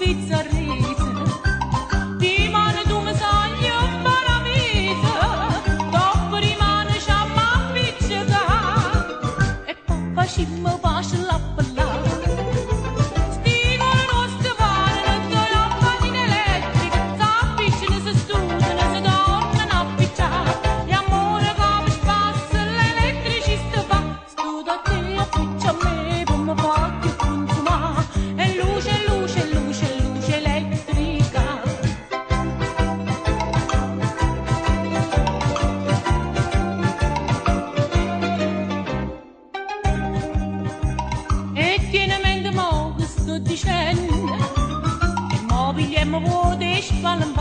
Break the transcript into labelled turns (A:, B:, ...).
A: pizza a risa. Dimane tu mi sagli in paradiso, dopo rimane ci appiccica e poi facciamo pace là per là. Sti core nostri vanno da lampadina elettrica, s'appicciano, si studano, si tornano a appicciare. E amore come spassa l'elettricista fa, studa te, appiccia a me, poi mi fa più consumare. E luce, luce, luce, luce elettrica. E tieni mente mo che sto dicendo, e mo pigliamo vuoto e spalm.